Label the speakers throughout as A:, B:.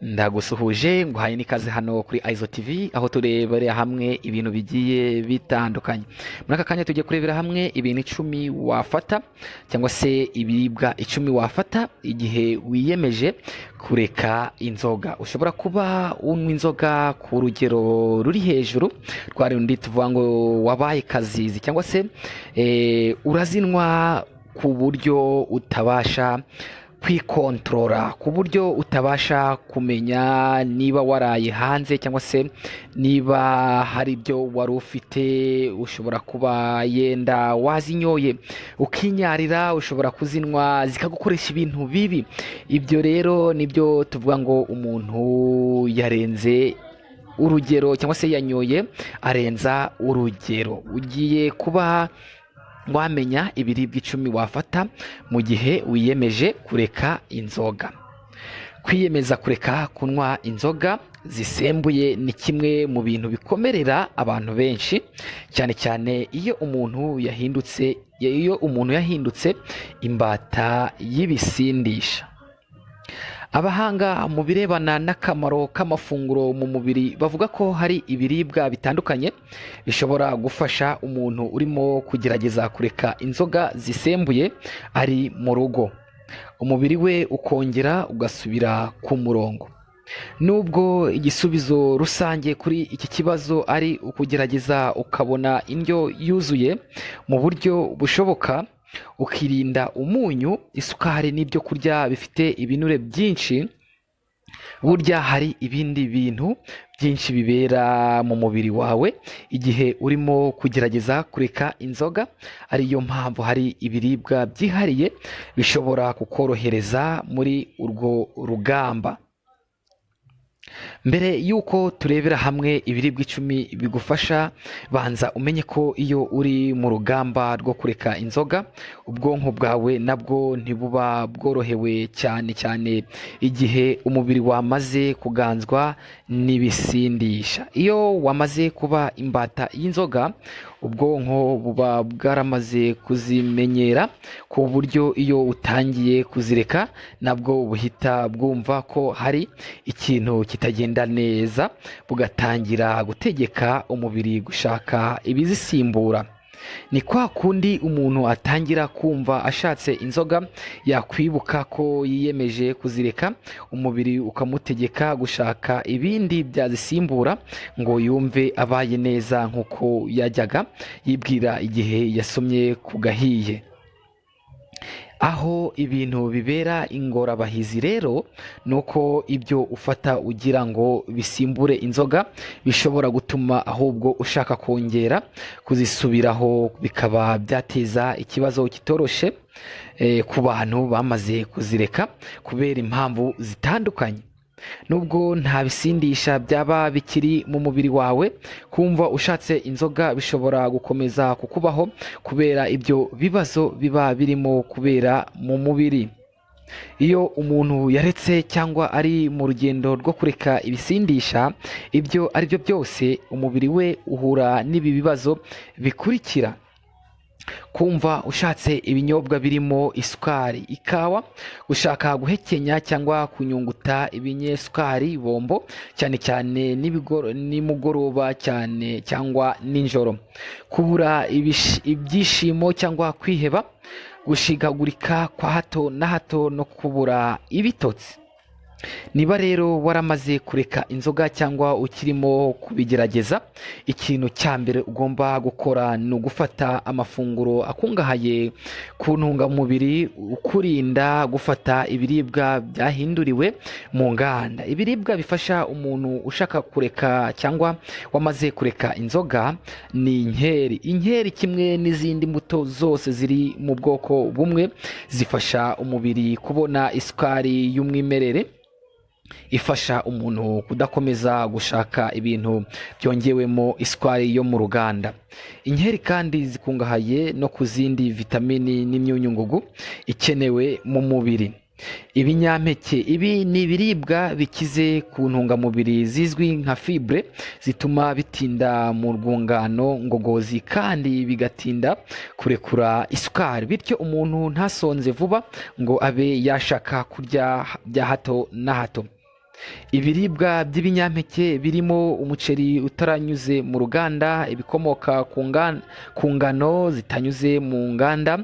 A: Ndagusuhuje, nguhaye n'ikaze hano kuri Aizo TV, aho turebera hamwe ibintu bigiye bitandukanye. Muri aka kanya tugiye kurebera hamwe ibintu 10 wafata, cyangwa se ibiribwa 10 wafata igihe wiyemeje kureka inzoga. Ushobora kuba unywa inzoga ku rugero ruri hejuru, rwa rundi tuvuga ngo wabaye kazizi, cyangwa se urazinywa ku buryo utabasha kwikontorora, ku buryo utabasha kumenya niba waraye hanze cyangwa se niba hari ibyo wari ufite. Ushobora kuba yenda wazinyoye ukinyarira, ushobora kuzinywa zikagukoresha ibintu bibi. Ibyo rero nibyo tuvuga ngo umuntu yarenze urugero, cyangwa se yanyoye arenza urugero. Ugiye kuba wamenya ibiribwa 10 wafata mu gihe wiyemeje kureka inzoga. Kwiyemeza kureka kunywa inzoga zisembuye ni kimwe mu bintu bikomerera abantu benshi, cyane cyane iyo umuntu yahindutse imbata y'ibisindisha. Abahanga mu birebana n'akamaro k'amafunguro mu mubiri bavuga ko hari ibiribwa bitandukanye bishobora gufasha umuntu urimo kugerageza kureka inzoga zisembuye ari mu rugo, umubiri we ukongera ugasubira ku murongo. Nubwo igisubizo rusange kuri iki kibazo ari ukugerageza ukabona indyo yuzuye mu buryo bushoboka, ukirinda umunyu, isukari n'ibyo kurya bifite ibinure byinshi, burya hari ibindi bintu byinshi bibera mu mubiri wawe igihe urimo kugerageza kureka inzoga, ariyo mpamvu hari ibiribwa byihariye bishobora kukorohereza muri urwo rugamba. Mbere y'uko turebera hamwe ibiribwa 10 bigufasha, banza umenye ko iyo uri mu rugamba rwo kureka inzoga, ubwonko bwawe nabwo ntibuba bworohewe, cyane cyane igihe umubiri wamaze kuganzwa n'ibisindisha. Iyo wamaze kuba imbata y'inzoga, ubwonko buba bwaramaze kuzimenyera, ku buryo iyo utangiye kuzireka nabwo buhita bwumva ko hari ikintu kitagenda neza, bugatangira gutegeka umubiri gushaka ibizisimbura. Ni kwa kundi umuntu atangira kumva ashatse inzoga, yakwibuka ko yiyemeje kuzireka, umubiri ukamutegeka gushaka ibindi byazisimbura ngo yumve abaye neza nk'uko yajyaga yibwira igihe yasomye ku gahiye. Aho ibintu bibera ingorabahizi rero ni uko ibyo ufata ugira ngo bisimbure inzoga bishobora gutuma ahubwo ushaka kongera kuzisubiraho, bikaba byateza ikibazo kitoroshe ku bantu bamaze kuzireka kubera impamvu zitandukanye. Nubwo nta bisindisha byaba bikiri mu mubiri wawe, kumva ushatse inzoga bishobora gukomeza kukubaho kubera ibyo bibazo biba birimo kubera mu mubiri. Iyo umuntu yaretse cyangwa ari mu rugendo rwo kureka ibisindisha ibyo ari byo byose, umubiri we uhura n'ibi bibazo bikurikira: kumva ushatse ibinyobwa birimo isukari, ikawa, gushaka guhekenya cyangwa kunyunguta ibinyesukari, bombo, cyane cyane nimugoroba cyane cyangwa nijoro, kubura ibyishimo cyangwa kwiheba, gushigagurika kwa hato na hato no kubura ibitotsi. Niba rero waramaze kureka inzoga cyangwa ukirimo kubigerageza, ikintu cya mbere ugomba gukora ni ugufata amafunguro akungahaye ku ntungamubiri, ukurinda gufata ibiribwa byahinduriwe mu nganda. Ibiribwa bifasha umuntu ushaka kureka cyangwa wamaze kureka inzoga ni inkeri. Inkeri kimwe n'izindi mbuto zose ziri mu bwoko bumwe zifasha umubiri kubona isukari y'umwimerere ifasha umuntu kudakomeza gushaka ibintu byongewemo isukari yo mu ruganda. Inkeri kandi zikungahaye no ku zindi vitamini n'imyunyungugu ikenewe mu mubiri. Ibinyampeke: ibi ni ibiribwa bikize ku ntungamubiri zizwi nka fibre, zituma bitinda mu rwungano ngogozi kandi bigatinda kurekura isukari, bityo umuntu ntasonze vuba ngo abe yashaka kurya bya hato na hato. Ibiribwa by'ibinyampeke birimo umuceri utaranyuze mu ruganda, ibikomoka ku ngano zitanyuze mu nganda,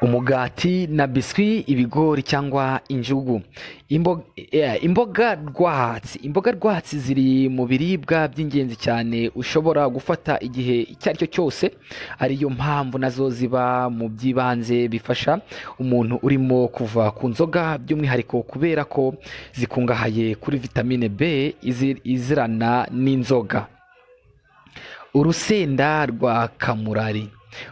A: umugati na biswi, ibigori cyangwa injugu. Imboga rwatsi. Imboga rwatsi ziri mu biribwa by'ingenzi cyane ushobora gufata igihe icyo ari cyo cyose, ariyo mpamvu nazo ziba mu by'ibanze bifasha umuntu urimo kuva ku nzoga, by'umwihariko kubera ko zikungahaye kuri vitamine B izirana n'inzoga. Urusenda rwa kamurari.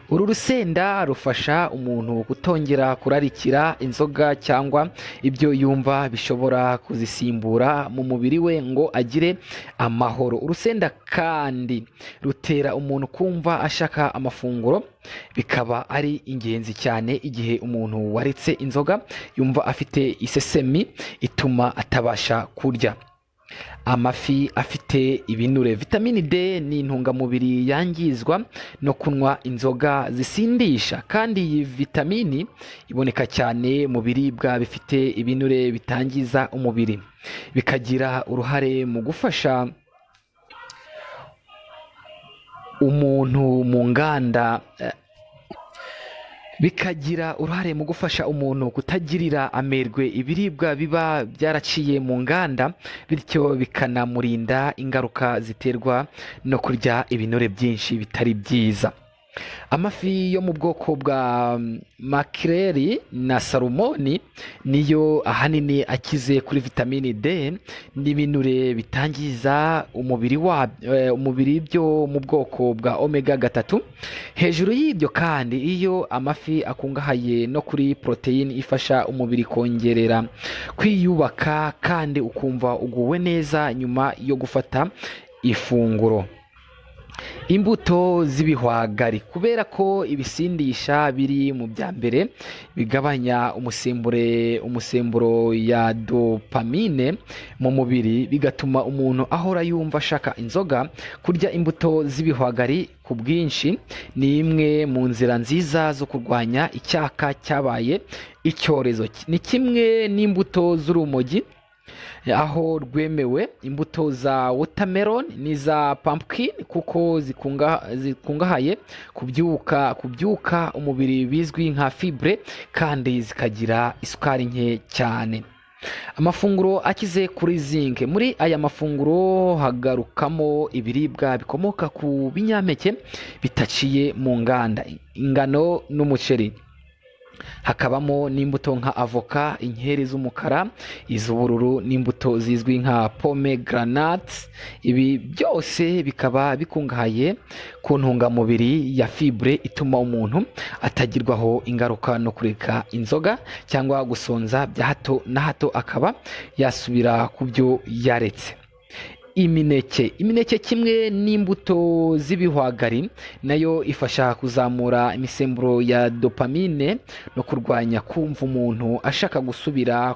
A: Uru rusenda rufasha umuntu kutongera kurarikira inzoga cyangwa ibyo yumva bishobora kuzisimbura mu mubiri we ngo agire amahoro. Urusenda kandi rutera umuntu kumva ashaka amafunguro, bikaba ari ingenzi cyane igihe umuntu waretse inzoga yumva afite isesemi ituma atabasha kurya. Amafi afite ibinure. Vitamini D ni intungamubiri yangizwa no kunywa inzoga zisindisha, kandi iyi vitamini iboneka cyane mu biribwa bifite ibinure bitangiza umubiri, bikagira uruhare mu gufasha umuntu mu nganda bikagira uruhare mu gufasha umuntu kutagirira amerwe ibiribwa biba byaraciye mu nganda, bityo bikanamurinda ingaruka ziterwa no kurya ibinure byinshi bitari byiza. Amafi yo mu bwoko bwa makireri na salumoni niyo ahanini akize kuri vitamini D n'ibinure bitangiza umubiri wa umubiri byo mu bwoko bwa omega 3. Hejuru y'ibyo kandi, iyo amafi akungahaye no kuri poroteyine ifasha umubiri kongerera kwiyubaka, kandi ukumva uguwe neza nyuma yo gufata ifunguro. Imbuto z'ibihwagari. Kubera ko ibisindisha biri mu bya mbere bigabanya umusemburo ya dopamine mu mubiri, bigatuma umuntu ahora yumva ashaka inzoga, kurya imbuto z'ibihwagari ku bwinshi ni imwe mu nzira nziza zo kurwanya icyaka cyabaye icyorezo. Ni kimwe n'imbuto z'urumogi aho rwemewe, imbuto za watermelon n'iza pumpkin, kuko zikungahaye kubyuka umubiri bizwi nka fibre, kandi zikagira isukari nke cyane. Amafunguro akize kuri zinc. Muri aya mafunguro hagarukamo ibiribwa bikomoka ku binyampeke bitaciye mu nganda, ingano n'umuceri, hakabamo n'imbuto nka avoka, inkeri z'umukara, iz'ubururu n'imbuto zizwi nka pomegranate. Ibi byose bikaba bikungahaye ku ntungamubiri ya fibre ituma umuntu atagirwaho ingaruka no kureka inzoga cyangwa gusonza bya hato na hato akaba yasubira ku byo yaretse. Imineke. Imineke kimwe n'imbuto z'ibihwagari nayo ifasha kuzamura imisemburo ya dopamine no kurwanya kumva umuntu ashaka gusubira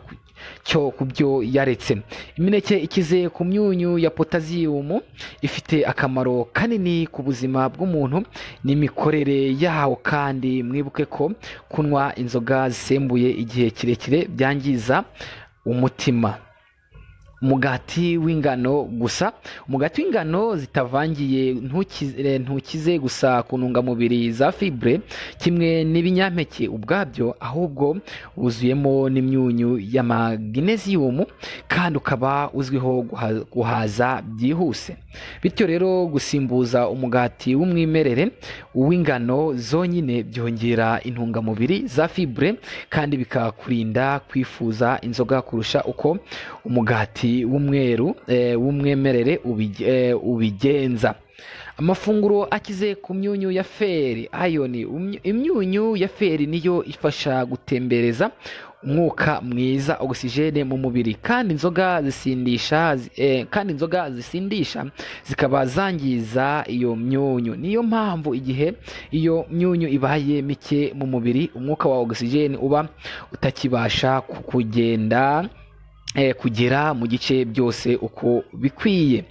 A: ku byo yaretse. Imineke ikize ku myunyu ya potasiyumu ifite akamaro kanini ku buzima bw'umuntu n'imikorere yawo, kandi mwibuke ko kunywa inzoga zisembuye igihe kirekire byangiza umutima. Umugati w'ingano gusa. Umugati w'ingano zitavangiye ntukize gusa ku ntungamubiri za fibre kimwe n'ibinyampeke ubwabyo, ahubwo wuzuyemo n'imyunyu ya magnesium, kandi ukaba uzwiho guhaza byihuse. Bityo rero, gusimbuza umugati w'umwimerere w'ingano zonyine byongera intungamubiri za fibre kandi bikakurinda kwifuza inzoga kurusha uko umugati w'umweru w'umwimerere ubigenza. Amafunguro akize ku myunyu ya feri, iron. Imyunyu ya feri niyo ifasha gutembereza umwuka mwiza, ogisijene, mu mubiri, kandi inzoga zisindisha zikaba zangiza iyo myunyu. Niyo mpamvu igihe iyo myunyu ibaye mike mu mubiri, umwuka wa ogisijene uba utakibasha kugenda. kugera mu gice byose uko bikwiye.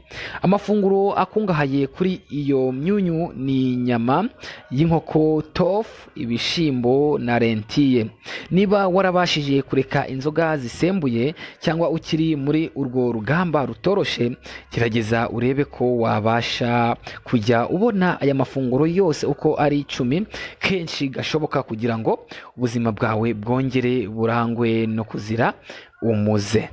A: Amafunguro akungahaye kuri iyo myunyu ni inyama y'inkoko, tofu, ibishyimbo na lentille. Niba warabashije kureka inzoga zisembuye cyangwa ukiri muri urwo rugamba rutoroshe, gerageza urebe ko wabasha kujya ubona aya mafunguro yose uko ari 10 kenshi gashoboka, kugira ngo ubuzima bwawe bwongere burangwe no kuzira umuze.